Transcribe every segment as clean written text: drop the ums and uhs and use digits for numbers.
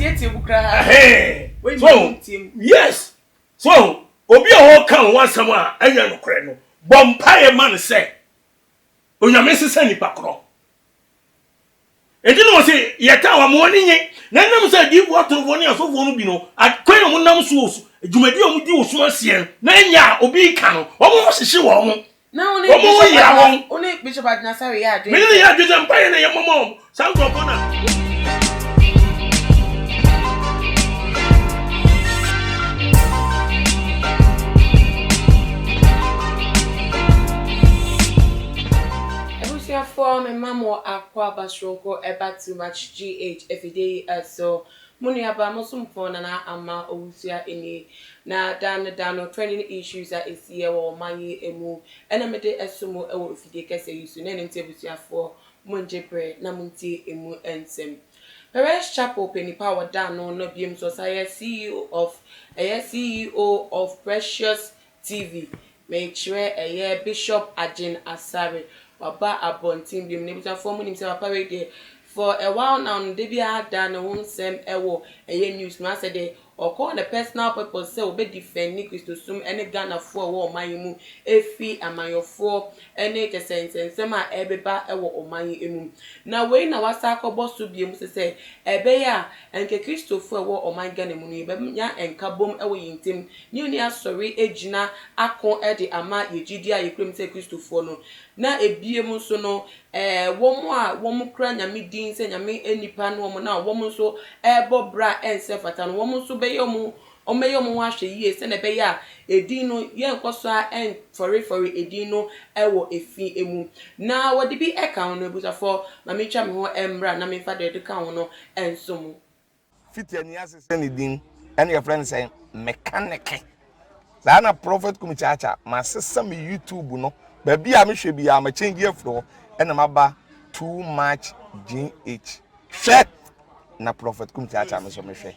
Wɔteatea mu koraa. Ɛhɛn. So, yes. So, obi a ɔreka wo ho asɛm a ɛnyɛ nokorɛ no, bɔ mpaeɛ ma no sɛ Onyame nsesa nipa korɔ. Enti na ɔse, yɛtaa wɔn, ma wɔn ani nye. Na ɛnam sɛ adiyifoɔ atorofoɔ ne asɔfoɔ no bi no, kwan a wɔnam so wɔ dwumadi a wɔdi wɔ sum aseɛ no, na ɛnyɛ a obi reka no, wɔn ho hyehye wɔn. Na wo ne Wɔn ho Bishop yera Adna, wɔn. wo ne Bishop Adnasare yɛ adwene Me ne no sɛ. yɛ adwene sɛ mpaeɛ na yɛmmɔ ma wɔn. Saa nkurɔfoɔ no a. Abusuafoɔ me ma mo akwaaba soronko ɛba too much GH afidie yi so. Mo nuabaa mo somfoɔ Nana Ama Owusua nie. Na da no da no trending issues a ɛsiiɛ wɔ ɔman yi mu ɛna mede ɛso mo ɛwɔ afidie kɛseɛ yi so. Na ɛno nti abusuafoɔ mongye berɛ na montie ɛmu nsɛm. Perez Chapel pɛ nipa a wɔda ano na biom nso ɔsan yɛ CEO of ɛyɛ CEO of Precious TV mekyerɛ ɛyɛ Bishop Agyen Asare waba abɔnten biom na abusuafoɔ mo nim sɛ papa wei deɛ for a while now no da biara da ne ho nsɛm ɛwɔ ɛyɛ news no asɛ deɛ ɔkɔɔ ne personal purpose sɛ ɔbɛ defend ne Kristosom ɛne Ghanafoɔ a ɛwɔ ɔman yi mu ɛfiri amanyɔfoɔ ɛne kyɛsɛ nsɛnsɛm a ɛbeba ɛwɔ ɔman yi mu na wei na wasa akɔbɔ so biom sɛ sɛ ɛbɛyɛ a ɛnka Kristofoɔ a ɛwɔ ɔman Ghana mu no yɛbɛnya nkabom ɛwɔ yɛn ntam ne yɛn asɔre agyina ako de ama yɛn gyidie a yɛkura mu sɛ Kristofoɔ no. Na ebiem nso no, ɛɛ wɔn a wɔkura Nyame din sɛ Nyame nnipa ne wɔn a wɔn nso ɛrebɔ bra a ɛnsɛ fata no, wɔn nso bɛyɛ wɔn wɔbɛyɛ wɔn ho ahwɛ yie sɛdeɛ ɛbɛyɛ a edin no yɛnkɔ so ara ɛmfɔrefɔre edin no wɔ efi mu. Na wɔde bi ka ho no, abusuafoɔ, ma mentwa me ho mmra na memfa deɛ ɛde ka ho no nso mo. Fiti ani ase sɛ ne din ɛna yɛfrɛ no sɛ mekaneke saa na Prophet Kumi Kyaakya masesa me YouTube no baabi a mehwɛ biara ma change afiri hɔ ɛna maba too much GH hwɛ na Prophet Kumi Kyaakya me nso mehwɛ.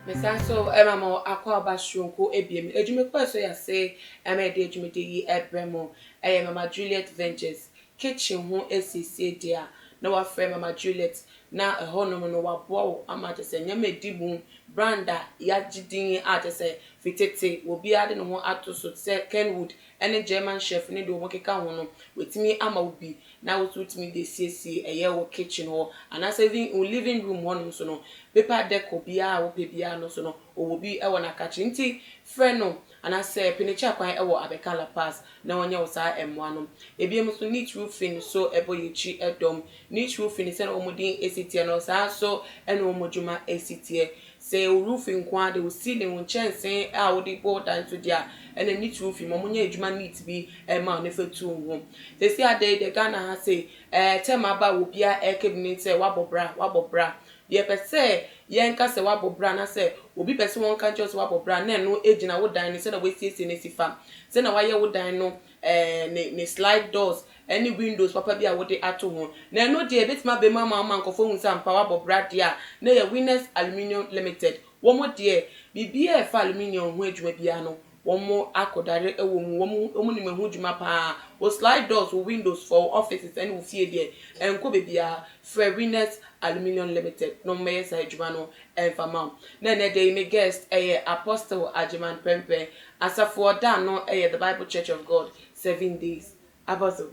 Mesan nso ma mo akwaaba soronko ebiem. Adwumakuo a ɛsɔ yɛn ase ma yɛde dwumadie yi brɛ mo yɛ Mama Juliet Ventures. Kitchen ho asiesie deɛ a, na wafrɛ Mama Juliet na ɛhɔnom no waboa wo ama kyerɛ sɛ nneɛma a ɛdi mu, brand a yɛagye din a kyerɛ sɛ fi tete obiara de ne ho ato so te sɛ Kenwood ne German Chef ne deɛ wɔkeka ho no, watumi ama wo bi na wo nso wotumi de asiesie ɛyɛ wo kitchen hɔ anaasɛ even wo living room hɔnom nso no, paper decor biara a wopɛ biara no nso no, ɔwɔ bi wɔ n'akakye nti frɛ no anaasɛ pɛ n'akyi akwan wɔ Abeka La Paz na ɔnyɛ wo saa mmoa no. Ebiem nso Neat Roofing nso bɔ yɛn akyi dɔm. Neat Roofing sɛnea wɔn din si teɛ no, saa ara nso na wɔn adwuma si teɛ. Sɛ wo roofing nko ara de, wo ceiling, wo nkyɛnsee a wode bɔ dan nso deɛ a, ɛnna Neat Roofing ma wɔnyɛ adwuma neat bi mma wo na fa tu wo ho. Seesei ada yi deɛ Ghana ha sei, ɛɛ term aba a obiara reka bi ne sɛ woabɔ bra, woabɔ bra. Deɛ ɛpɛ sɛ yɛnka sɛ woabɔ bra anaasɛ obi pɛ sɛ wɔnka nkyerɛ wo sɛ woabɔ bra na ɛno gyina wo dan no sɛdeɛ woasiesie no asi fa, sɛdeɛ woayɛ wo dan no ɛɛ ne ne slide doors ne windows papa bi a wode ato ho. Na ɛno deɛ ɛbɛtumi aba mu ama wo ma nkurɔfoɔ ahu sɛ ampa woabɔ bra deɛ a, na ɛyɛ Winners Aluminium Limited. Wɔn deɛ, biribiara a ɛfa aluminium ho adwuma biara no, Wɔn akodare wɔ mu, wɔn wɔn nim ɛho dwuma paa. Wo slide doors, wo windows for wo offices ɛne wo fie deɛ, ɛnkɔ baabiara. Frɛ Winners Aluminium Limited na wɔn mmɛyɛ saa adwuma no ɛmfa ma wo. Na ɛnɛ da yi me guest ɛyɛ Apostle Agyeman Prempeh. Asafo a ɔda ano ɛyɛ The Bible Church of God, Seven Days. Apostle,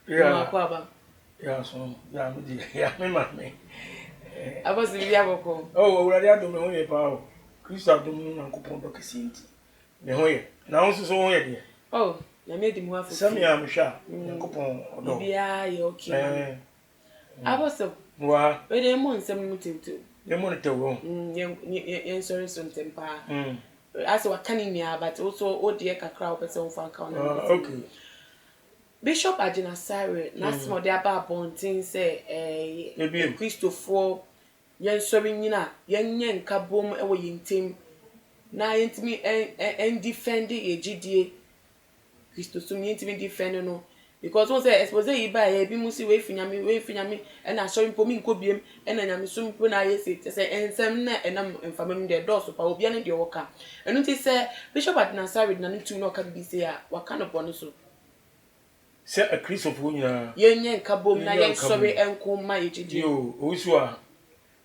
Yeah. Akɔ aba. Yeah, so yeah, me di. Yeah, me ma me. Apostle bi abɔkɔ. Oh, Awurade adom me ho yɛ paa o. Kristo adom no Nyankopɔn dɔ kɛseɛ nti. Me ho yɛ. Na wo nso so ho yɛ deɛ? Oh, Nyame adi mu afo. Sɛ me a mehwɛ a, Nyankopɔn ɔdɔ. Biribiara yɛ okay ma me. Eh. Apostle. Wa. Wei deɛ yɛmmɔ nsɛm no mu tewtew. Yɛmmɔ no tɛw o. Mm, yɛnsɔre so ntɛm paa. Asɛ waka ne nyinaa but wo so wo deɛ kakra a wopɛ sɛ wofa nka wo na. Ah, okay. Bishop Agyinasare n'asɛm a ɔde aba abɔnten sɛ ɛɛ Kristofoɔ yɛnsɔre nnyina, yɛnyɛ nkabom wɔ yɛn ntam na yɛntumi ndefend yɛn gyidie, Kristosom yɛntumi ndefend no because wohu sɛ expose yi baeɛ ebi mu si wei fi Nyame, wei fi Nyame, ɛna asɔre mpo menkɔ biem, ɛna nyamesom mpo na ayɛ sei, kyerɛ sɛ nsɛm na ɛnam mframa mu deɛ ɛdɔɔso paa, obiara ne deɛ ɔka. Ɛno nti sɛ Bishop Agyinasare de n'ano tum na ɔka biribi sei a, waka no bɔne so. Sɛ Akristofoɔ nyinaa. Yɛnyɛ nkabom na yɛnsɔre nko mma yɛn gyidie. Yoo, owusu a.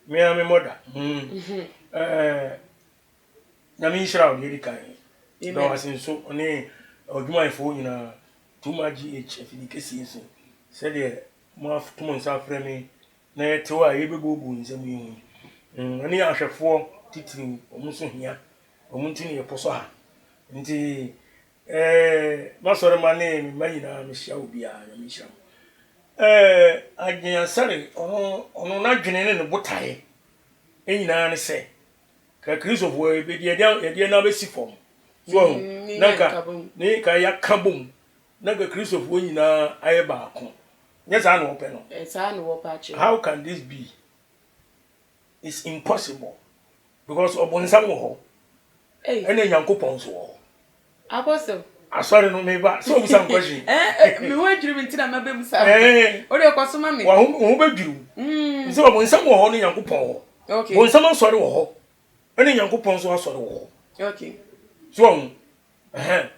Me ara me mɔda. Mm. Eh, Nyame nhyira wo deɛ ɛdi kan. Da wo ase nso ne ɔdwumayɛfoɔ nyinaa. Tuma GH afidi kɛseɛ nso. Sɛdeɛ moato mo nsa afrɛ me na yɛte hɔ a yɛbɛbuobuo nsɛm yi ho yi. Mm, ɛne ahwɛfoɔ titiriw, wɔn nso hia. Wɔn nti na yɛpɔ so ha. Nti eh, m'asɔremma ne me mma nyinaa mehyia obiara, Nyame nhyira mo. Eh, Adwen Asare, ɔno, ɔno n'adwene ne ne botaeɛ nyinaa ne sɛ, ka Kristofoɔ yɛbɛdi yɛde yɛde yɛn abɛsi fam. So ɔho, Mm, na ne nka, yɛnka bom. ne ka yɛaka bom, na nka Kristofoɔ nyinaa ayɛ baako. Nyɛ saa na wɔpɛ no. Eh, saa na wɔpɛ akyerɛ. How can this be? It's impossible. Because ɔbonsam wɔ hɔ. Ɛna Nyankopɔn nso wɔ hɔ. Apostle. Asɔre no meba sɛ obisa me question. Eh, eh, me ho adwiri me nti na mabɛbusa. Eh. O de kɔ so ma me. Wa ho ho bɛdwiri wo. Mm. Sɛ ɔbonsam wɔ hɔ ne Nyankopɔn wɔ hɔ. Okay. Bonsam asɔre wɔ hɔ. Ɛna Nyankopɔn nso asɔre wɔ hɔ. Okay. So ɔho. Ɛhɛn.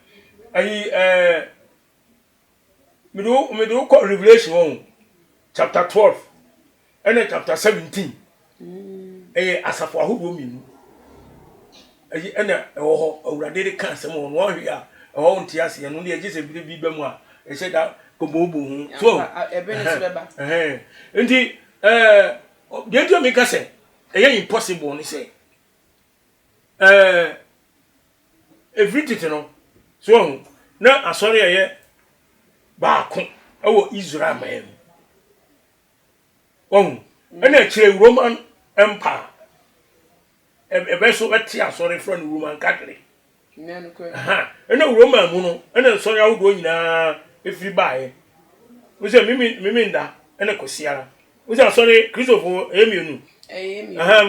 Ayi eh mede wo mede wo kɔ Revelation wɔn chapter 12 ɛna chapter 17 ɛyɛ asafo ahodoɔ mmienu ɛyi ɛna ɛwɔ hɔ awurade de ka asɛm wɔ no wɔhwɛ a ɛhɔ nte aseɛ no deɛ gye sɛ bere bi ba mu a ɛhyɛ da kɔbɔɔbɔ ho so ɛhɛn nti ɛɛ deɛ nti a meka sɛ ɛyɛ impossible ne sɛ ɛɛ ɛfiri tete no so ɔho na asɔre a ɛyɛ baako ɛwɔ Israel man mu Wahu? Ɛna akyire Roman Empire ɛbɛ so ɛte asɔre frɛ no Roman Catholic. Ɛna Roman mu no ɛna nsɔre ahodoɔ nyinaa ɛfiri baeɛ. Wo sɛ mimi mimi nda ɛna Kwasiara. Wo sɛ asɔre Kristofo ɛyɛ mmienu.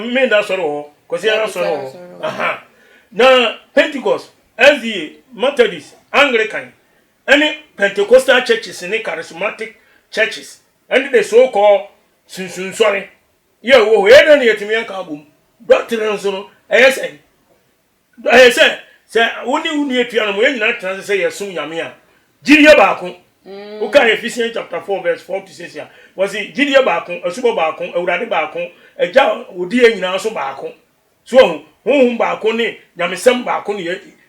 Mimi nda asɔre wɔ hɔ, Kwasiara asɔre wɔ hɔ. Na Pentecost, SDA, Methodist, Anglican ɛne Pentecostal churches ne charismatic churches Ɛnde de so kɔ sunsunsɔre yɛ wɔ hɔ. Ɛyɛ dɛn na yɛatumi aka abom? Doctrine nso no, ɛyɛ sɛn? Ɛyɛ sɛ sɛ wo ne wo nua tua no mo yɛn nyinaa tena ase sɛ yɛsom Nyame a, gyidie baako. Mm. Woka Ephesians chapter 4 verse 4 to 6 a, wɔsi gyidie baako, asubɔ baako, Awurade baako, Agya a ɔdi yɛn nyinaa so baako. So ahu, honhom baako ne nyamesɛm baako ne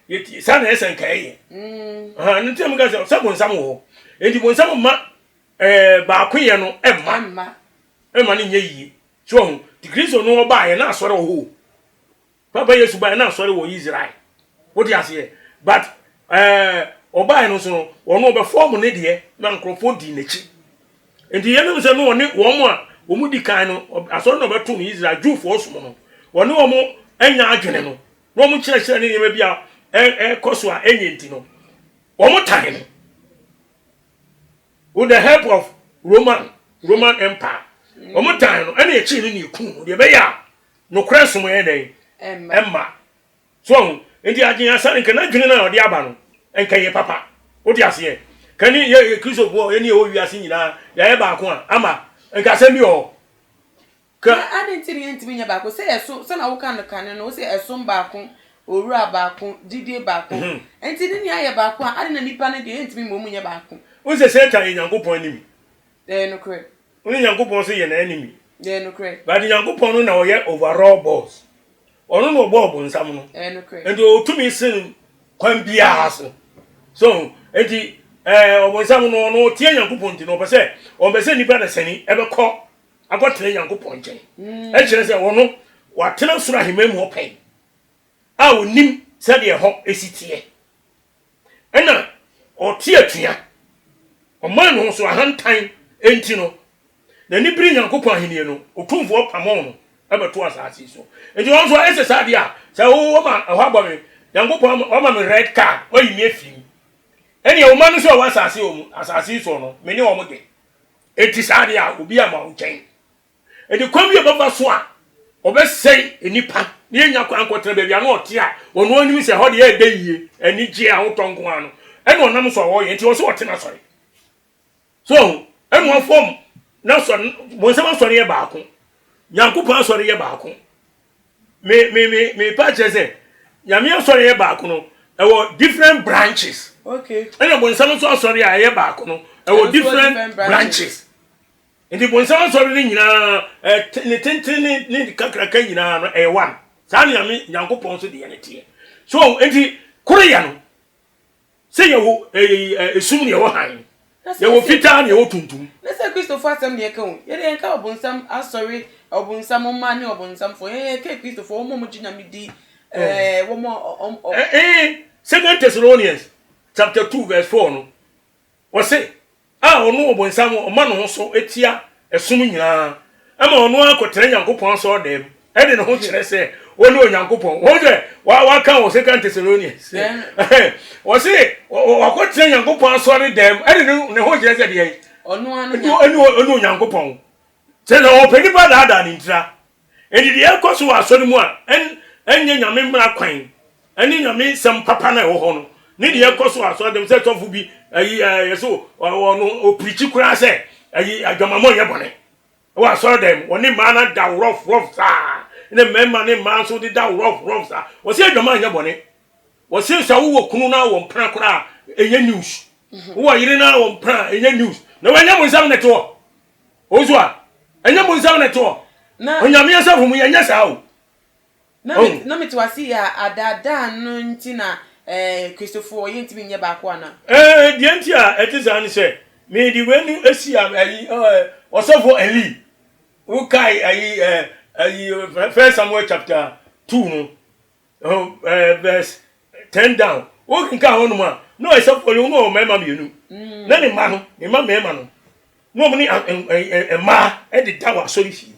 yɛtie. Saa na ɛyɛ sɛ nka ɛyɛ. Mm. Ɛno nti na meka sɛ sɛ bonsam wɔ hɔ. Enti bonsam mma ɛɛ baakoyɛ no ɛmma ɛmma no nyɛ yie so ɔho ti kristo no ɔbaayɛ na asɔre wɔ hɔ papa yesu baayɛ na asɔre wɔ israel wote aseɛ but ɛɛ ɔbaayɛ no nso no ɔno ɔbɛfɔm ne deɛ na nkurɔfoɔ di n'akyi nti yɛn sɛ no ɔne wɔn a wɔn di kan no asɔre na ɔbɛto no israel jewfoɔ som no wɔne wɔn anya adwene no na wɔn kyerɛkyerɛ ne nneɛma bi a ɛkɔ so a ɛnyɛ nti no wɔn tan no. With the help of Roman Roman Empire. Wɔn tan no ɛna akyiri no na ekum no deɛ ɛbɛyɛ a nokorɛ som yɛ dɛn ɛmma so ɔho nti adwene asa nka n'adwene no a ɔde aba no nka yɛ papa wote aseɛ ka ne yɛ Kristofoɔ yɛ ne yɛwɔ wiase nyinaa yɛayɛ baako a ama nka asɛm bi wɔ hɔ Ka. Na adɛn nti na yɛntumi nyɛ baako? Sɛ yɛsom, sɛnea woka no kane no, wose ɛsom baako, Owura baako, gyidie baako. Enti ne nyinaa yɛ baako a, adɛn na nnipa no deɛ yɛntumi mmɔ mu nyɛ baako? Wohu sɛ Satan yɛ Nyankopɔn enemy. Ɛyɛ nokorɛ. Wo ne Nyankopɔn nso yɛ n'enemy. Ɛyɛ nokorɛ. But Nyankopɔn no na ɔyɛ overall boss. Ɔno na ɔbɔɔ ɔbonsam no. Ɛyɛ nokorɛ. Enti ɔwɔ tumi sen kwan biara so. So, enti ɛɛ ɔbonsam no ɔno ɔteɛ Nyankopɔn nti no ɔpɛ sɛ ɔmpɛ sɛ nnipa dasani ɛbɛkɔ akɔtena Nyankopɔn nkyɛn. Mm. Ɛkyerɛ sɛ ɔno watena soro ahemman mu hɔ pɛn a onim sɛdeɛ ɛhɔ esi teɛ. Ɛna ɔte atua. Ɔman no ho so ahantan enti no, n'ani bere Nyankopɔn ahenni no, otumfoɔ pamoo no ɛbɛto asase so. Nti wɔn nso ayɛ sɛ saa deɛ a, sɛ wɔma ɛhɔ abɔ me, Nyankopɔn wama me red card, wayi me afiri mu. Ɛnneɛ wo mma no nso a ɛwɔ asase wɔ mu, asase yi soɔ no, me ne wɔn de. Enti saa deɛ a, obi ama wo nkyɛn. Enti kwan bi a ɔbɛfa so a ɔbɛsɛe nnipa na yɛnya kwan nkɔtena baabi a na ɔte a ɔno anim sɛ ɛhɔ deɛ ɛdɛ yie, anigye ahotɔ nko ara no, ɛna ɔnam so a ɔyɛ. Nti ɔsɛ ɔte n'asɔre. So ɔho, ɛna ɔfam n'asɔre, bonsam asɔre yɛ baako, Nyankopɔn asɔre yɛ baako. Me me me me pa kyerɛ sɛ Nyame asɔre yɛ baako no ɛwɔ different branches. Okay. Ɛna bonsam nso asɔre a ɛyɛ baako no ɛwɔ different branches. Nti bonsam asɔre no nyinaa, ne tenten ne ne kakraka nyinaa no, ɛyɛ one. Saa na Nyame Nyankopɔn nso deɛ no teɛ. So nti koreyɛ no, sɛ yɛwɔ esum ne yɛwɔ hann, yɛwɔ fitaa ne yɛwɔ tuntum. Na sɛ Kristofo asɛm na yɛka o, yɛde yɛnka ɔbonsam asɔre, ɔbonsam mma ne ɔbonsamfoɔ, yɛn yɛka Kristofo, wɔn a wɔgye Nyame di, ɛɛ wɔn a ɔ. Ɛɛ Second Thessalonians chapter 2 verse 4 no, Ɔse, a ɔno ɔbonsam ɔma ne ho so tia ɛsom nyinaa, ɛma ɔno ara kɔtena Nyankopɔn asɔrdan mu, ɛde ne ho kyerɛ sɛ ɔne Onyankopɔn. Wɔn sɛ waka wɔ Second Thessalonians. Ɔse wakɔtena Nyankopɔn asɔredan mu, ɛde ne ho kyerɛ sɛ deɛ ɔne Onyankopɔn. Kyerɛ sɛ ɔpɛ nipa daadaa ne ntira. Enti deɛ ɛrekɔ so wɔ asɔre mu a ɛnyɛ Nyame mmara kwan ne Nyame nsɛm papa no a ɛwɔ hɔ no ne deɛ ɛrekɔ so wɔ asɔre dɛm sɛ sɔfo bi ayi ɛyɛ so ɔno ɔpirikyi koraa sɛ ayi adwamammɔ nyɛ bɔne wɔ asɔre dɛm wɔne mmaa no da rɔf rɔf saa ne mmarima ne mmaa nso de da rɔf rɔf saa wɔsɛ adwaman nyɛ bɔne wɔsɛ sɛ wowɔ kunu na wɔ mpena koraa ɛnyɛ news wowɔ yere na wɔ mpena ɛnyɛ news na wɔnyɛ mo nsɛm ne toɔ Ozu a, ɛnyɛ bonsam na ɛte hɔ. Onyame asafo mu yɛnyɛ saa o. Na me na mete wase yi a adaadaa no nti na eh, Kristofoɔ yɛntumi nyɛ baako ana? Eh, deɛ nti a ɛte saa ne sɛ mede wei no asi ayi eh, ɔsɔfo Eli wokae ayi eh, ayi First Samuel chapter 2 no Oh, eh, verse 10 down. Wokenkan hɔ nom a, na ɔyɛ sɔfo no, na ɔwɔ mmarima mmienu. Mm. Na ne mma no, ne mma mmarima no, na wɔn ne mmaa de da wɔ asɔre fie.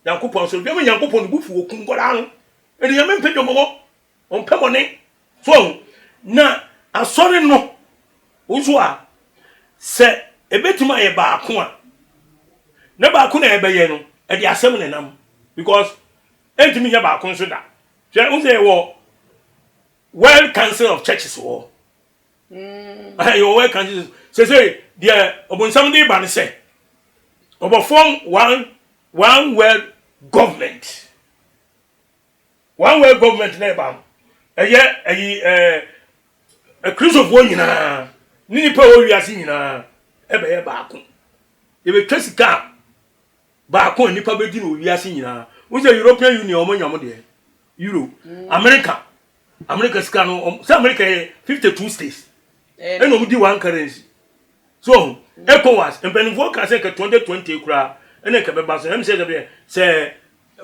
Nyankopɔn asɔre fie. Ɛma Nyankopɔn ne bo fu okum nkwadaa no. Ɛde Nyame mpɛ dwomɔmɔ, ɔmpɛ bɔne. So ɔho, na asɔre no, nso a, sɛ ebetumi ayɛ baako a, na baako na ɛbɛyɛ no, ɛde asɛm na ɛnam. Because Ɛntumi nyɛ baako nso da. Hwɛ, wohu sɛ yɛwɔ World Council of Churches wɔ hɔ. Mm. Yɛwɔ World Council. Sese deɛ ɔbonsam de ba no sɛ ɔbɔ form one one world government. One world government na ɛba no. Ɛyɛ ɛyi ɛɛ Akristofoɔ nyinaa ne nipa a ɛwɔ wiase nyinaa ɛbɛyɛ baako. Yɛbɛtwa sika a baako a nnipa bɛdi no wɔ wiase nyinaa. Wo sɛ European Union wɔn anya wɔn deɛ Euro. Mm. America America sika no sɛ America yɛ 52 states ɛna wɔn di one currency. So ɔho mm. ECOWAS mpanimfoɔ ka sɛ nka 2020 koraa ɛna nka bɛba so ɛm sɛ sɛ sɛ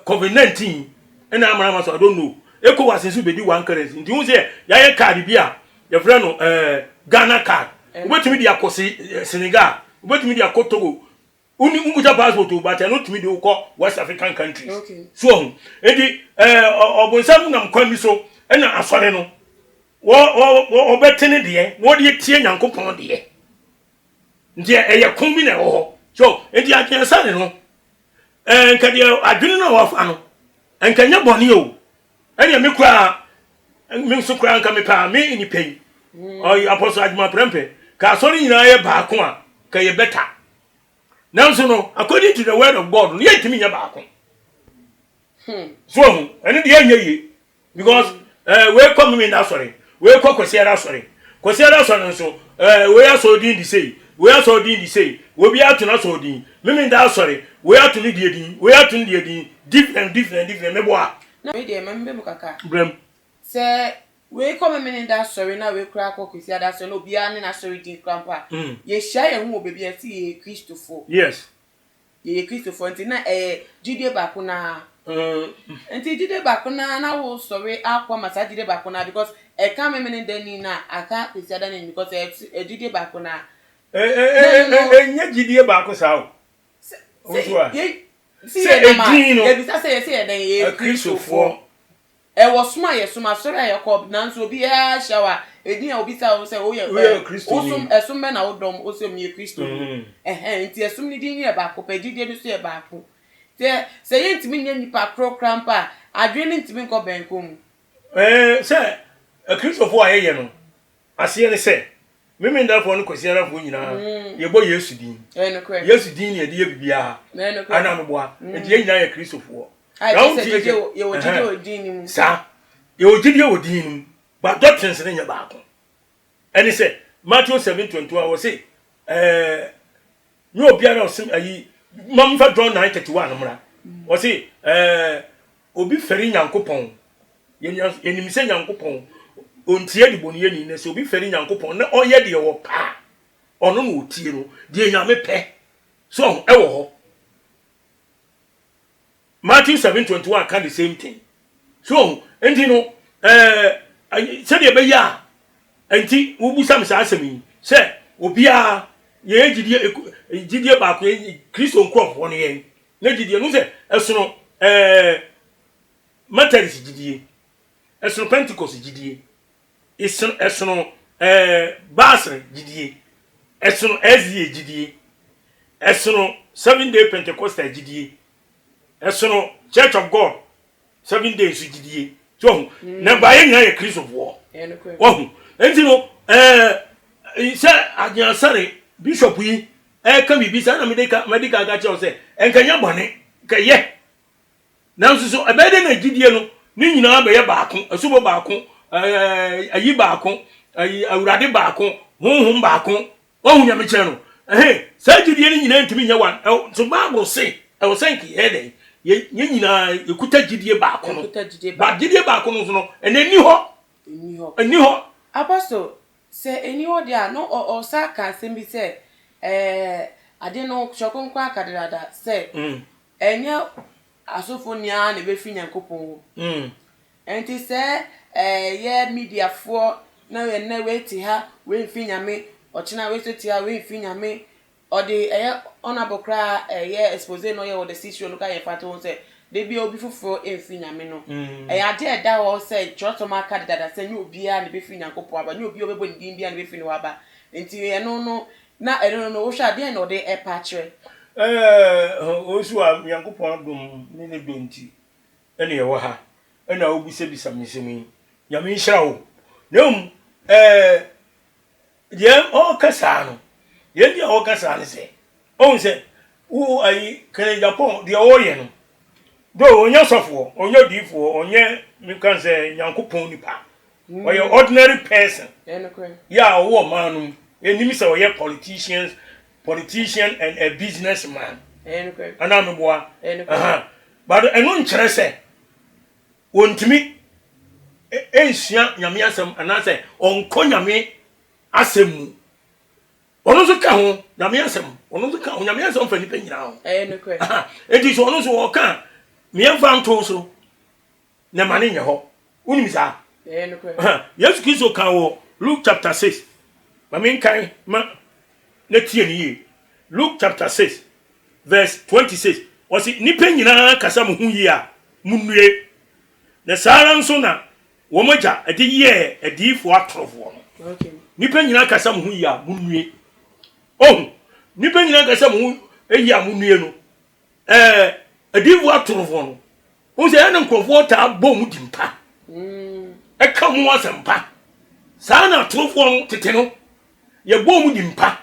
COVID 19 ɛna amana ama so I don't know. ECOWAS nso bɛdi one currency nti wo sɛ yɛayɛ card bi a yɛfrɛ no ɛɛ Ghana card. Wobɛtumi de akɔ Senegal, wobɛtumi de akɔ Togo. Wonni wonkuta passport o but ɛno tumi de wo kɔ West African countries. Okay. So ɔho. Enti ɛɛ ɔbonsam nam kwan bi so ɛna asɔre no wɔ wɔ ɔbɛte ne deɛ na ɔde atie Nyankopɔn deɛ. Nti ɛyɛ ko bi na ɛwɔ hɔ. So enti adwensane no ɛɛ nka deɛ adwene no a wafa no nka nyɛ bɔne o. Ɛnea me koraa me nso koraa nka mepɛ a me nipa yi ɔyɛ apɔso adwuma prɛmpɛ ka asɔre nyinaa yɛ baako a ka yɛ bɛta nanso no according to the word of God no yɛntumi nyɛ baako hmm. so ɔho ɛno deɛ ɛnyɛ yie because ɛɛ eh, wei kɔ memenda asɔre wei kɔ kwasiara asɔre kwasiara asɔre nso ɛɛ eh, wei asɔre din di sei wei asɔre din di sei obi ato n'asɔre din memenda asɔre wei ato ne deɛ din wei ato ne deɛ din different different different meboa. Na wei deɛ ma mebɛ mu kakra. Brɛ mu. Sɛ wei kɔ Memeneda asɔre na wei koraa kɔ Kwasiada asɔre na obiara ne n'asɔre din koraa mpo a, yɛhyia yɛn ho wɔ baabi a yɛse yɛyɛ Kristofoɔ. Yes. Yɛyɛ Kristofoɔ nti na ɛyɛ gyidie baako no ara. Nti gyidie baako no ara na wosɔre akɔ ama saa gyidie baako no ara because ɛka Memeneda ni no a, aka Kwasiada ni no because ɛyɛ gyidie baako no ara. Ɛnyɛ gyidie baako saa o. Sɛ edin no. Yɛbisa sɛ yɛsɛ yɛ dɛn yɛyɛ Kristofoɔ. Ɛwɔ som a yɛsom, asɔre a yɛkɔ, nanso obiara hyia wo a, edin a obisa wo sɛ woyɛ wosom ɛsom bɛn na wodɔm, wose meyɛ Kristoni. Ɛhɛn, nti ɛsom no din yɛ baako pɛ, gyidie no nso yɛ baako. Sɛ sɛ yɛntumi nyɛ nnipa korɔ koraa mpo a, adwene no ntumi nkɔ bɛnkɔ mu. Ɛɛ sɛ Akristofoɔ a yɛyɛ no, Aseɛ ne sɛ, Memendafoɔ ne Kwasiadafoɔ nyinaa, yɛbɔ Yesu din. Yesu din na yɛde yɛ biribiara. Anaa meboa? Enti yɛn nyinaa yɛ Kristofoɔ. Na wontie sɛ, yɛwɔ gyidie wɔ din no mu. Saa. Yɛwɔ gyidie wɔ din no mu, but doctrines no nyɛ baako. Ɛne sɛ, Matthew 7:21, wɔse, ɛɛ, nyɛ obiara a ɔse ayi, Ma mfa John 9:31 mmra. Ɔse ɛɛ obi fɛre Nyankopɔn. Yɛnim sɛ Nyankopɔn ɔntie adebɔneyɛni, na sɛ obi fɛre Nyankopɔn na ɔyɛ deɛ ɔpɛ a, ɔno na ɔtie no. Deɛ Nyame pɛ. So ɔho ɛwɔ hɔ. Matthew 7:21 ka the same thing. So ɔho nti no ɛɛ sɛdeɛ ɛbɛyɛ a nti wobisa me saa asɛm yi sɛ obiara yɛyɛ gyidie gyidie baako yɛ Kristo nkurɔfoɔ no yɛn na gyidie no sɛ ɛsono ɛɛ Methodist gyidie ɛsono Pentecost gyidie ɛsono ɛsono ɛɛ Basel gyidie ɛsono SDA gyidie ɛsono Seven Day Pentecostal gyidie ɛsono Church of God Seven Day nso gyidie so ɔho mm. na baayɛ nyinaa yɛ Kristofoɔ ɔho nti no ɛɛ sɛ Agyeasare bishop yi ɛka biribi saa na mede ka mede ka ka kyerɛw sɛ ɛnkanyɛ bɔne kɛyɛ Nanso so ɛbɛyɛ dɛn na gyidie no ne nyinaa bɛyɛ baako, asubɔ baako, ɛɛ ayi baako, ayi awurade baako, honhom baako? Wahu nea mekyerɛ no? Ɛhe, saa gyidie no nyinaa ntumi nyɛ one. Ɛwɔ, so Bible se ɛwɔ sɛ nka yɛyɛ dɛn? Yɛ, yɛn nyinaa yɛkuta gyidie baako no. Yɛkuta gyidie Ba baako. gyidie baako no nso no, ɛnna ɛnni hɔ. Ɛnni hɔ. Ɛnni hɔ. Apostle, sɛ ɛnni hɔ deɛ a, na ɔ, ɔsan ka asɛm bi sɛ, ɛɛ, ade no, Twerɛ Kronkron aka dedaada sɛ, Ɛnyɛ asɔfoɔ nyinaa na ɛbɛfiri Nyankopɔn hɔ. Ɛnti sɛ yɛ mediafoɔ na ɛnnɛ wei te ha, wei mfiri Nyame, ɔkyena wei nso te ha, wei mfiri Nyame, ɔde ɛyɛ honourable koraa ɛyɛ expose na ɔyɛ wɔ the six no koraa yɛ mfatoho sɛ da biara obi foforɔ mfiri Nyame no. Ɛyɛ adeɛ a ɛda hɔ sɛ twerɛsɛm aka dedada sɛ nyɛ obiara na ɛbɛfiri Nyankopɔn aba, nyɛ obiara a ɔbɛbɔ ne din biara na ɛbɛfiri ne hɔ aba. Nti ɛno no Na ɛno no, wohwɛ a, deɛn na ɔde repa akyerɛ? Ɛɛ, Owusu a Nyankopɔn adom ne ne dɔ nti ɛna yɛwɔ ha, ɛna wobisabisa me nsɛm yi. Nyame nhyira wo. Na mmom, ɛɛ, deɛ ɔreka saa no, deɛ nti a ɔreka saa ne sɛ, ɔhu sɛ, wo ayi, Kennedy Agyapong, deɛ ɔreyɛ no, though ɔnyɛ sɔfoɔ, ɔnyɛ odiyifoɔ, ɔnyɛ, meka sɛ, Nyankopɔn nipa, Ɔyɛ ordinary person yɛ a ɔwɔ ɔman no mu. Yɛnim sɛ ɔyɛ politicians, politician and a business man. Anaa meboa? But ɛno nkyerɛ sɛ wɔntumi nsua Nyame asɛm anaasɛ ɔnkɔ Nyame asɛm mu. Ɔno nso ka ho, Nyame asɛm. Ɔno nso ka ho, Nyame asɛm fa nipa nyinaa ho. Enti sɛ ɔno nso ɔka a, meɛmfa nto so. na ɛma no nyɛ hɔ. Wonim saa? Ɛyɛ nokorɛ. Yesu Kristo ka wɔ Luke chapter 6. Ma menkan ma na tie no yie. Luke chapter 6 verse 26. Ɔse, nnipa nyinaa kasa mo ho yie a, monnue. Na saa ara nso na wɔn agya de yɛɛ adiyifoɔ atorofoɔ no. Nnipa nyinaa kasa mo ho yie a, monnue. Ohu, nnipa nyinaa kasa mo ho yie a, monnue no. Ɛɛ, adiyifoɔ atorofoɔ no, wohu sɛ ɛne nkurɔfoɔ taa bɔ mu di mpa, ɛka mu asɛmpa. Saa na atorofoɔ no tete no, yɛbɔ mu di mpa.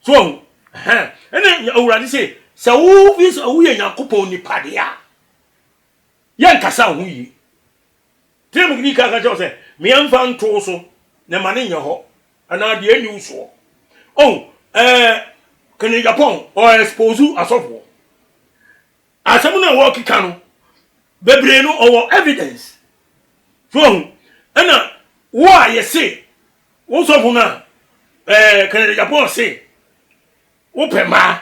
So ɔho, ɛne Awurade se, sɛ wofi sɛ woyɛ Nyankopɔn nipa deɛ a, yɛnkasa wo ho yie. Tena mu di ka ka kyerɛ wo sɛ, meɛmfa ntoo so na ma ne nyɛ hɔ. Anaa deɛ ɛnni wo soɔ. Oh, ɛɛ, Kennedy Agyapong, ɔ expose asɔfoɔ. Asɛm no a wɔkeka no, bebree no ɔwɔ evidence. So ɔho, ɛna wo a yɛse, wo sɔfo no a, ɛɛ, Kennedy Agyapong se, wopɛ mmaa.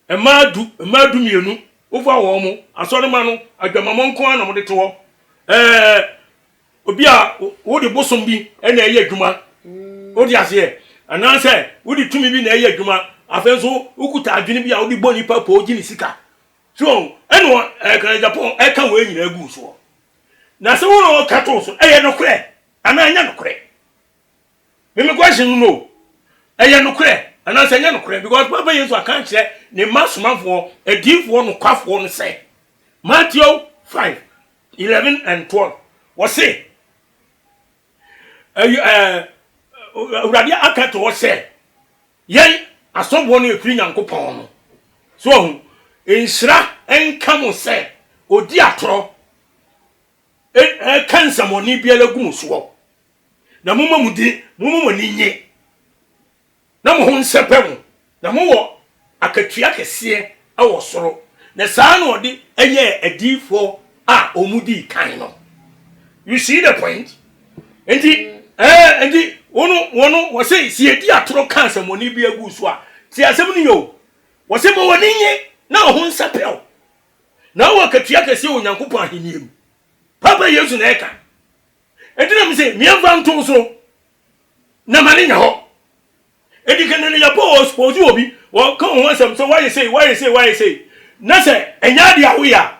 Mmaa du, mmaa dumienu, wofa wɔn, asɔremma no, adwamammɔ nko ara na wɔde to hɔ. Ɛɛ, obi a wode bosom bi na ɛyɛ adwuma, wode aseɛ, anaasɛ wode tumi bi na ɛyɛ adwuma, afei nso wokuta adwene bi a wode bɔ nipa poo gye ne sika. So, ɛna ɛka Japan ɛka wei nyinaa gu soɔ. Na sɛ wo na ɔka to so, ɛyɛ nokorɛ anaa ɛnyɛ nokorɛ? Me me question no no ɛyɛ nokorɛ anaasɛ ɛnyɛ nokorɛ because Papa Yesu aka akyerɛ ne mma somafoɔ adiifoɔ nokwafoɔ no sɛ Matthew 5 11 and 12 wɔse ɛyɛ ɛɛ Awurade aka to hɔ sɛ yɛn asɔfoɔ no ɛfiri Nyankopɔn no so ɔho nhyira nka mo sɛ ɔdi atorɔ ɛka nsɛmɔne biara gu mo soɔ Na momma mo din, momma mo ani nnye, na mo ho nsɛpɛ mo, na mowɔ akatua kɛseɛ wɔ soro, na saa na ɔde yɛɛ adiyifoɔ a wɔdii kan no. You see the point? Nti, ɛɛ, nti, wɔn, wɔn, wɔse, si yɛdi atorɔ ka asɛmmɔne bi agu so a, te asɛm no yɛ o. Wɔse, ma w'ani nye na wo ho nsɛpɛw, na wowɔ akatua kɛseɛ wɔ Onyankopɔn ahennie mu. Papa Yesu na ɛka. Enti na mese, meɛmfa nto so, na ma ne nya hɔ. Enti kan no yɛbɔ wɔ expose obi, wɔka wo ho asɛm sɛ woayɛ sei, woayɛ sei, woayɛ sei, na sɛ ɛnyɛ adeɛ a woyɛ a,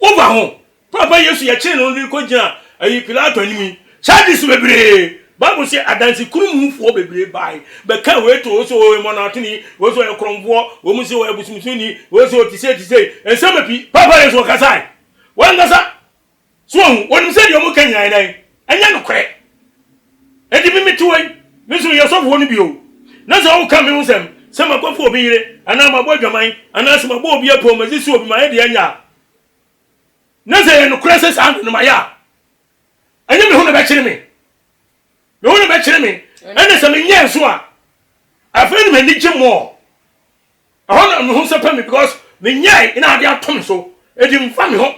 wofa ho. Paapa Yesu yɛkyere no de kɔgyina ayi Pilato anim yi, charges bebree. Bible sɛ adanse kurumufoɔ bebree bae bɛka wei to wo sɛ ɔyɛ mɔnatoni, wei sɛ ɔyɛ korɔmfoɔ, wei mu sɛ ɔyɛ bosomsomni, wei sɛ ɔte sei te sei. Nsɛm pii. Paapa Yesu ɔkasae. Wankasa. So wahu? Wɔnim sɛ deɛ wɔka nyinaa yɛ dɛn? Ɛnyɛ nokorɛ. Enti me mete hɔ yi, me nso meyɛ ɔsɔfoɔ no bi o, na sɛ woka me ho sɛm sɛ makɔfa obi yere, anaa mabɔ adwaman, anaa sɛ mabɔ obi apɔw, masisi obi, mayɛ deɛ ɛnyɛ a, na sɛ ɛyɛ nokorɛ sɛ saa na mayɛ a, ɛnyɛ me ho na ɛbɛkyere me. Me ho na ɛbɛkyere me. Ɛnna sɛ menyɛɛ nso a, afei na m'ani gye mmɔɔ. Ɛhɔ na me ho sɛpɛ me because menyɛe na ade ato me so. Edi mfa me ho.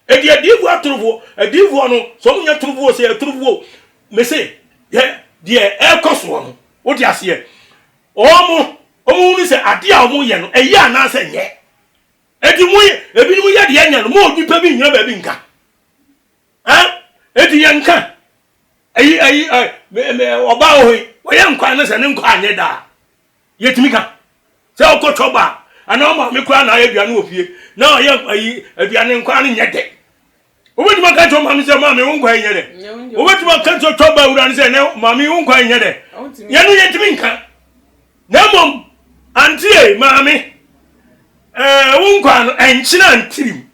Edi adiifoɔ atorofoɔ. Adiifoɔ no, sɛ wɔn nyɛ torofoɔ sɛ yɛ torofoɔ. Me se, yɛ deɛ ɛrekɔ soɔ no, wote aseɛ. Wɔn, wɔn hunu sɛ adeɛ a wɔn yɛ no, ɛyɛ anaasɛ nyɛ. Eti mo yɛ, ebinom yɛ deɛ ɛnyɛ no, mo onipa bi nyina baabi nka. Ɛn, eti yɛn nka. Ɛyi, ɛyi, ɛ, mɛ, mɛ, ɔbaa wɔ hɔ yi, wɔyɛ nkwa ne sɛ ne nkwa anyɛ daa. Yɛtumi ka sɛ ɔkɔ twɔba a, anaa ɔmaame koraa na ayɛ aduane wɔ fie na ɔyɛ ayi aduane nkwa no nyɛ dɛ. Wobɛtumi aka kyerɛ maame sɛ maame wo nkwa nyɛ dɛ. Wobɛtumi aka kyerɛ twɔba wura no sɛ nɛ maame wo nkwa nyɛ dɛ. Yɛno yɛntumi nka. Na mmom antie maame ɛɛ wo nkwa no ɛnkyena ntirim.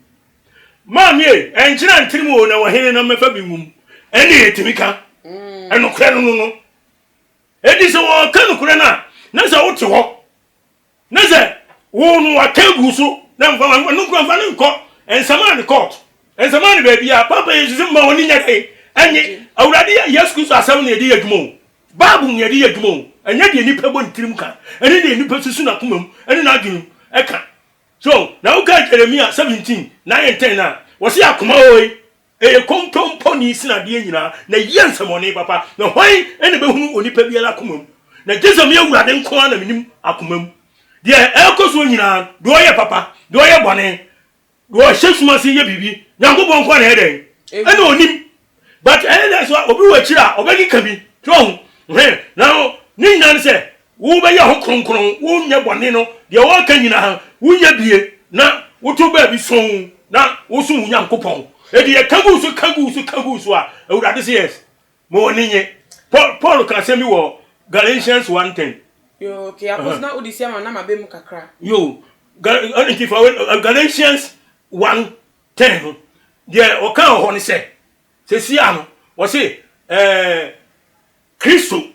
Maame e ɛnkyena ntirim o na wɔhene na mɛfa bi ngum. Ɛne yɛtumi ka. Ɛnokorɛ no no no. Enti sɛ wɔka nokorɛ no a, na sɛ wote hɔ, na sɛ wo no waka agu so, na mfa no nkura mfa no nkɔ nsamaa ne court, nsamaa ne baabi a Papa Yesu sɛ ma wɔne nya dɛn ɛnye Awurade Yesu Kristo asɛm na yɛde yɛ adwuma o. Bible na yɛde yɛ adwuma o. Ɛnyɛ deɛ nipa bɔ ne tirim ka, ɛne deɛ nipa susu n'akoma mu ɛne n'adwene mu ɛka. So na woka Jeremia 17 9 and 10 a, wɔse akoma oi Ɛyɛ kontomponi sene adeɛ nyinaa, na ɛyɛ nsɛmmɔne papa. Na hwan na ɛbɛhunu onipa biara akoma mu? Na gye sɛ me Awurade nko ara na menim akoma mu. Deɛ ɛrekɔ soɔ nyinaa, deɛ ɔyɛ papa, deɛ ɔyɛ bɔne, deɛ ɔhyɛ sum ase yɛ biribi, Nyankopɔn nko ara na ɛyɛ dɛn? Ɛna ɔnim. But ɛyɛ dɛn so a, obi wɔ akyiri a, ɔbɛkeka bi. So wahu? Hwɛ, na ne nyinaa ne sɛ, Wobɛyɛ ho kronkron, wonyɛ bɔne no, deɛ wɔka nyinaa wonyɛ bie, na woto baabi sɔnn na wosom wo Nyankopɔn. Enti yɛka gu so, ka gu so, ka gu so a, Awurade se yes, ma w'ani nye. Paul, Paul ka asɛm bi wɔ Galatians 1:10. Yo, okay, akɔso na wode si ama na mabɛ mu kakra. Yo, nti fa Galatians 1:10 no, deɛ ɔka wɔ hɔ ne sɛ, sesia no, wɔse, ɛɛ, Kristo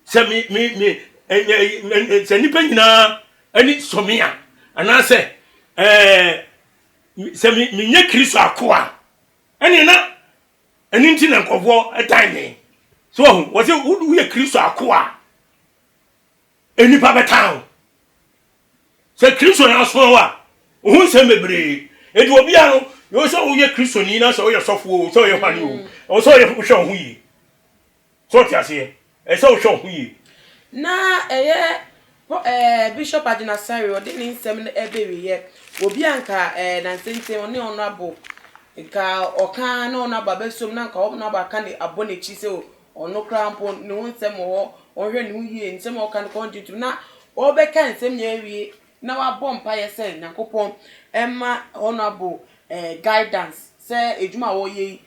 Sɛ me me me ɛɛ sɛ nnipa nyinaa ani sɔ me a, anaasɛ ɛɛ sɛ me menyɛ Kristo akoa a, ɛnneɛ na ɛno nti na nkurɔfoɔ tan me. So wahu, wɔ sɛ woyɛ Kristo akoa a, nnipa bɛtan wo. Sɛ Kristo na asoma wo a, wo ho nsɛm bebree. Enti obiara no, yɛ sɛ woyɛ Kristoni na sɛ woyɛ sɔfo o, sɛ woyɛ hwane o, ɛwɔ sɛ wohwɛ wo ho yie. So wote aseɛ? Ɛsɛ sɛ wohwɛ wo ho yie. Na ɛyɛ Pɔ ɛɛ Bishop Agyinasare ɔde ne nsɛm no ɛbɛ wieɛ. Obi a nka ɛɛ nansenten ɔne Honourable nka ɔka na Honourable abɛsom na nka Honourable aka ne abɔ n'akyi sɛ ɔno koraa mpo ne ho nsɛm wɔ hɔ, ɔnhwɛ ne ho yie, nsɛm a ɔka no koraa ɔngye ntom. Na ɔrebɛka nsɛm nyinaa awie na wabɔ mpaeɛ sɛ Nyankopɔn mma Honourable ɛɛ guidance sɛ adwuma a ɔreyɛ yi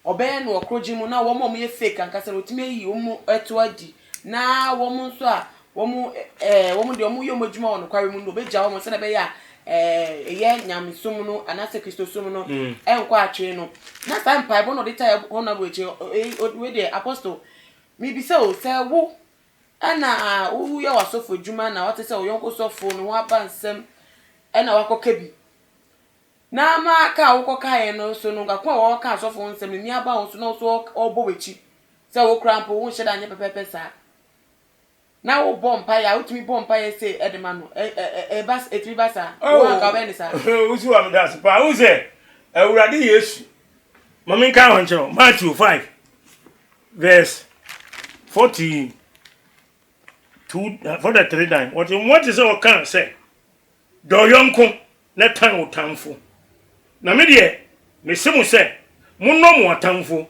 Ɔbɛyɛ no ɔkorɔgye mu na wɔn a wɔyɛ fake ankasa no wɔtumi ayi wɔn to adi na wɔn nso a wɔn ɛɛ wɔn deɛ wɔyɛ wɔn adwuma wɔ nokware mu no ɔbɛgya wɔn sɛdeɛ ɛbɛyɛ a ɛɛ ɛyɛ nyamesom no anaasɛ kristosom no ɛnkɔ atwee no na saa mpaebɔ na ɔde tae hɔ na wɔ akyire wei deɛ apostle mebisa o sɛ wo ɛna woyɛ w'asɔfo adwuma na wate sɛ wo yɔnko sɔfo ne ho aba nsɛm ɛna wakɔka bi Na ama ka a wokɔkaeɛ no so no, nka ko a wɔka asɔfo ho nsɛm no, nni aba wo so na wo nso wɔrebɔ w'akyi sɛ wo koraa mpo wonhyɛ da nyɛ pɛpɛɛpɛ saa. Na wo bɔ mpaeɛ a, wotumi bɔ mpaeɛ sei de ma no. Ɛ ɛ ɛba ɛtumi ba saa? Wo anka wobɛyɛ ne saa? Wosi wa meda ase paa. Wohu sɛ Awurade Yesu, ma menka ho nkyerɛ wo, Matthew 5 verse 42 43 dan. Wɔte moate sɛ ɔkaa sɛ, dɔ yɔnko na tan wo tamfo. Na me deɛ, mese mo sɛ, monnɔ mo atamfo,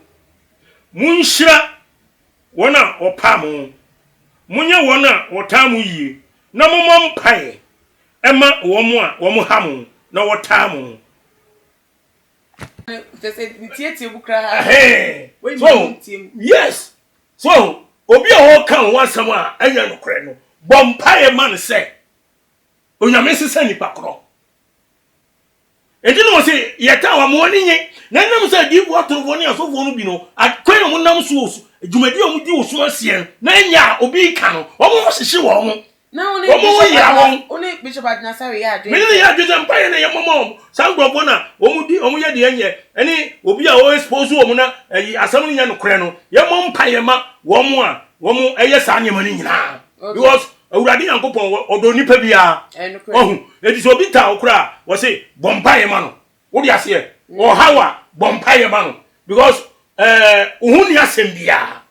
monhyira wɔn a wɔpaa mo, monyɛ wɔn a wɔtaa mo yie, na mommɔ mpaeɛ mma wɔn a wɔha mo na wɔtaa mo. So, yes, so obi a ɔreka wo asɛm a ɛnyɛ nokorɛ no, bɔ mpaeɛ ma no sɛ Onyame nsesa nipa korɔ. Enti na ɔse, Yɛtaa wɔn, ma wɔn ani nnye. Na ɛnam sɛ adiyifoɔ atorofoɔ ne asɔfoɔ no bi no, akwan a wɔnam so wɔ dwumadi a wɔdi wɔ sum aseɛ no, na ɛnyɛ a obi reka no, wɔn ho hyehye wɔn, wɔn ho yera wɔn. Wo ne Bishop Agyinasare yɛ adwene Me ne no yɛ adwene sɛ mpaeɛ na yɛmmɔ ma wɔn. Saa nkurɔfoɔ no a wɔdi, wɔyɛ deɛ ɛnyɛ, ɛne obi a ɔ-expose wɔn na ɛyi asɛm no nyɛ nokorɛ no, yɛmmɔ mpaeɛ ma wɔn a wɔyɛ saa nneɛma no nyinaa. Because Awurade Nyankopɔn ɔdɔ nipa biara. Ɔhu. Eti sɛ obi taa wo koraa a, wɔse bɔ mpaeɛ ma no. Wode aseɛ? Ɔhaw a, bɔ mpaeɛ ma no. Because ɛɛ wo ho nni asɛm biara.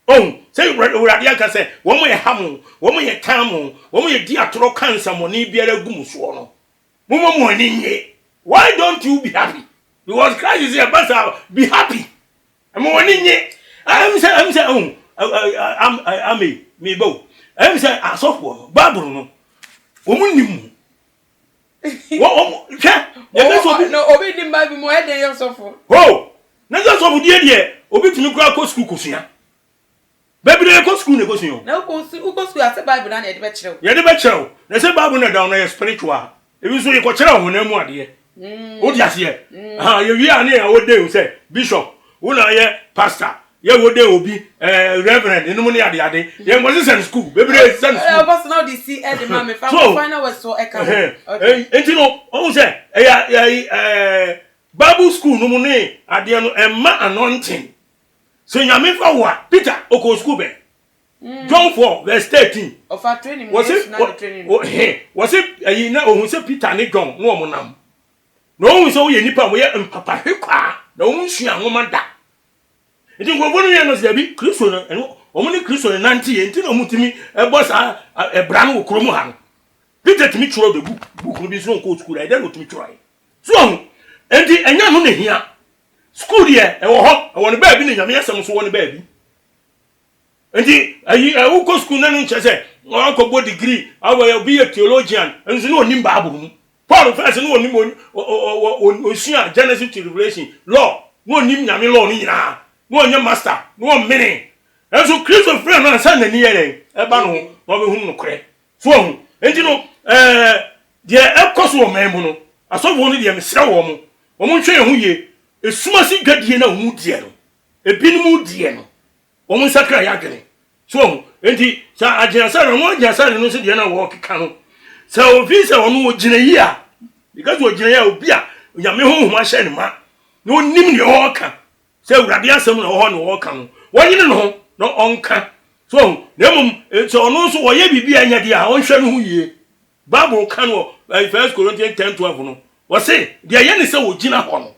Ɔhu. Sɛ Awurade aka sɛ wɔn a ɛha mo, wɔn a ɛtan mo, wɔn a ɛdi atorɔ ka nsɛmmɔne biara gu mo soɔ no, momma mo ani nnye. Why don't you be happy? Because Christ sɛ ɛba saa, be happy. Ɛma wɔn ani nye. Ɛm sɛ ɛm sɛ ɛho ame meba o. Ɛm sɛ asɔfoɔ no Bible no wɔn nim mu. Wɔn wɔn hwɛ yɛka sɛ obi. Na obi nim Bible mu ɔyɛ dɛn yɛ ɔsɔfo. Ho na sɛ ɔsɔfo die deɛ obi tumi kura kɔ sukuu kosua. Bebree kɔ sukuu na ekosua o. Na wokɔ wokɔ sukuu a sɛ Bible na na yɛde bɛkyerɛ wo. Yɛde bɛkyerɛ wo. Na sɛ Bible na ɛda wo no yɛ spiritual. Ebi nso yɛkɔkyerɛ wo honam mu adeɛ. Wote aseɛ? Aha, yɛwie a ne yɛ ordain wo sɛ bishop, wo na yɛ pastor, yɛ ordain obi eh, reverend, enom ne ade ade. Yɛnkɔ sesa no sukuu, bebree sesa no sukuu. Ɔbɔsɔ na ɔde si ɛde ma me fa final word so ɛka ho. Nti no, ɔhu sɛ ɛyɛ ɛyɛ Bible school no mu ne adeɛ no ɛmma anointing. Sɛ Nyame fa wo a, Peter ɔkɔɔ sukuu bɛn? Mm. John 4 verse 13. Ɔfa training mu Yesu na ne training. Wɔse wɔse ayi na ohun sɛ Peter ne John na wɔn nam. Na ohun sɛ wɔyɛ nipa a wɔyɛ mpapahwekwaa na wɔn nsua nwoma da. Nti nkurɔfoɔ no yɛ no sɛ dabi Kristo no ɛno wɔn ne Kristo no nante yɛ nti na wɔn tumi ɛbɔ saa ɛbra no wɔ kurom ha no. Peter tumi twerɛ the book book no bi nso nkɔɔ sukuu da ɛdɛ na ɔtumi twerɛ. So ɔho nti ɛnyɛ no na hia. Sukuu deɛ ɛwɔ hɔ, ɛwɔ ne baabi na Nyame asɛm nso wɔ ne baabi. Nti ayi wokɔ sukuu na no nkyerɛ sɛ wakɔbɔ degree awɔ obi yɛ theologian nso na onim Bible mu. Paul first na onim osua Genesis to Revelation law na onim Nyame law no nyinaa na ɔnyɛ master na ɔmmene. Nso Kristo frɛ no ansa n'ani yɛ dɛn ɛba no ho na ɔbɛhunu nokorɛ. So wahu? Enti no, ɛɛ, deɛ ɛkɔ so wɔ man mu no, asɔfoɔ no deɛ mesrɛ wɔn, wɔn nhwɛ yɛn ho yie. Esum ase dwadie no a wɔn diɛ no, ebinom diɛ no, wɔn nsakra yɛ adwene. So wahu? Enti sɛ Agyeasare, ɔno Agyeasare no nso deɛ na wɔkeka no, sɛ ofi sɛ ɔno ɔgyina yie a, because ɔgyina yie a, obi a Nyame honhom ahyɛ ne ma, na ɔnim deɛ ɔreka, Sɛ Awurade asɛm na ɛwɔ hɔ na ɔreka no, wɔnyene ne ho na ɔnka. So ɔho? Na mmom, eh, sɛ ɔno nso ɔyɛ biribi a ɛnyɛ deɛ a, ɔnhwɛ ne ho yie. Bible ka no wɔ eh, First Corinthians 10 12 no, wɔse deɛ ɛyɛ ne sɛ ɔgyina hɔ no,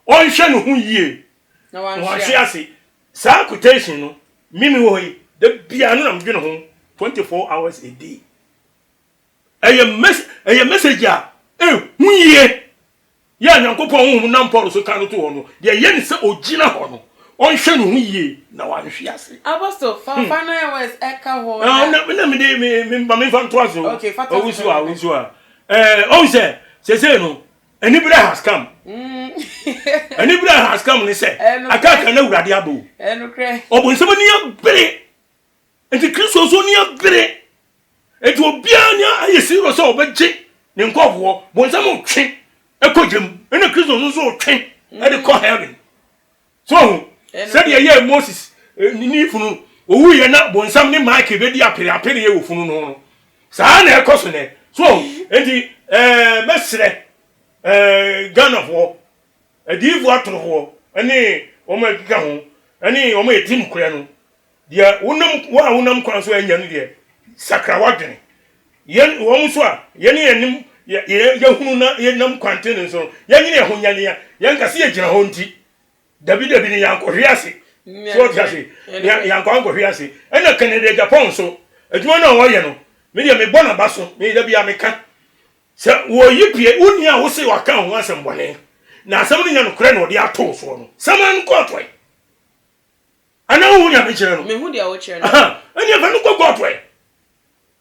ɔnhwɛ ne ho yie na wanhwe ase. Saa quotation no, mimi wɔ hɔ yi, da biara no na medwene ho 24 hours a day. Ɛyɛ message, ɛyɛ message a ɛhu yie. Yɛ a Nyankopɔn honhom nam Paul so ka no too hɔ no, deɛ ɛyɛ ne sɛ ɔgyina hɔ no, ɔnhwɛ ne ho yie na wanhwe ase. Apostle, fa hmm. final words ɛka hɔ na. Na na me de me me ma me fa ntoa so. Okay, fa toa so. Owusu a owusu a. Eh, ɔn sɛ sese no anibere has come. Mm. Anibere has come ne sɛ akaka na awurade abo. Ɛnokorɛ. Ɔbɔnsɛm ani abere. Enti Kristo nso ani abere. Enti obiara ni ayɛ serious sɛ ɔbɛgye ne nkurɔfoɔ. Bonsam retwe kɔ gya mu, ɛna Kristo nso retwe de kɔ heaven. So ɔho, sɛdeɛ ɛyɛɛ Moses eh, ne funu owuiɛ na bonsam ne Michael bɛdi apereapereɛ wɔ funu no ho no, saa na ɛkɔ so nɛ. So ɔho, enti eh, mɛsrɛ eh, Ghanafoɔ, adiyifoɔ atorofoɔ ne wɔn a ɛkeka ho ne wɔn a ɛdi nokorɛ no, Deɛ wonam, wo a wonam kwan so ɛnyɛ no deɛ, Sakra w'adwene. Yɛn, wɔn nso a yɛne yɛn nim, yɛ, yɛ, yɛhunu na yɛnam kwantene so no, yɛnyene yɛn ho nyɛ nea yɛnka sɛ yɛgyina hɔ nti. Dabi dabi ne yɛankɔhwe ase. So ɔte ase? Yɛankɔ ankɔhwe ase. Ɛna Kennedy Agyapong nso, adwuma no a ɔyɛ no, me deɛ mebɔ n'aba so, me da bi a meka sɛ wɔyi pie, wo nua a wose waka ho asɛm bɔne, na asɛm no nyɛ nokorɛ na ɔde ato wo soɔ no, saman no kɔɔto ɛ. Anaa wohu nea mekyerɛ no? Mehu deɛ wokyerɛ no. Ɛnneɛ fa no kɔ kɔɔto ɛ.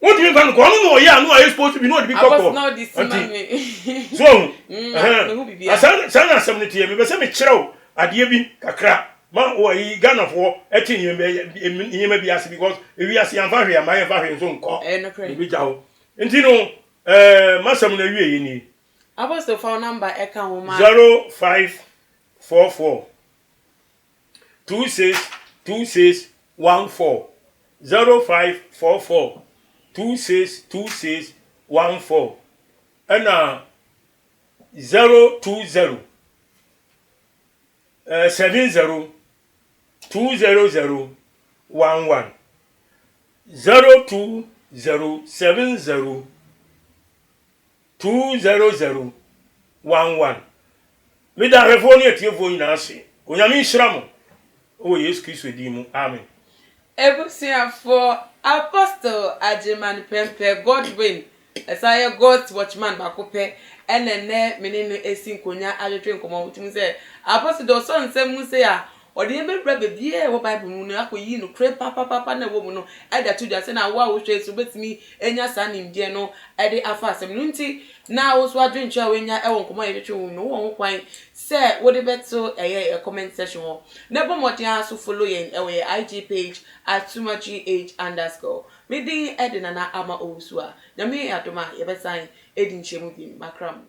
Wontumi mfa no kɔ ɔno na ɔyɛ a na wayɛ sports bi na ɔde bi kɔ kɔ. Nti so ɔhu. Mm, saa saa na asɛm no teɛ. Mepɛ sɛ mekyerɛ wo adeɛ bi kakra ma wɔ yi Ghanafoɔ ɛte nneɛma nneɛma bi ase because ewiase yɛnfa hwee ama yɛnfa hwee nso nkɔ. Ebi gya hɔ. Nti no ɛɛ masɛm no awie yɛ nie. Apostle fa wo number ɛka ho ma. 0544 26 26 14 0544 26 26 14 ɛna 020 70 200 11 020 70 200 11 Meda ahwɛfoɔ ne atiefoɔ nyinaa ase. Onyame nhyira mo wɔ Yesu Kristo din mu. Amen. Abusuafoɔ, Apostle Agyeman Prempeh Godwin, ɛsan yɛ God's Watchman baako pɛ ɛna ɛnnɛ me ne no asi nkonnwa adwedwe nkɔmmɔ. Wotumi sɛ Apostle deɛ ɔsɔ nsɛm mu sei a, Ɔde yɛn bɛwura baabiara a ɛwɔ Bible mu no akɔyi nokorɛ papaapa no a ɛwɔ mu no de ato dwa sɛnea wo a wohwɛ yi nso wobɛtumi anya saa nimdeɛ no de afa asɛm no nti na wo nso adwenkyerɛ a woanya wɔ nkɔmmɔ a yɛtwetwe ho no wowɔ ho kwan sɛ wode bɛto ɛyɛ yɛ comment section hɔ na bɔ mmɔden ara so follow yɛn ɛwɔ yɛ IG page at tumagh underscore me din de Nana Ama Owusu a Nyame adom a yɛbɛsan adi nhyiamu bio makra mo.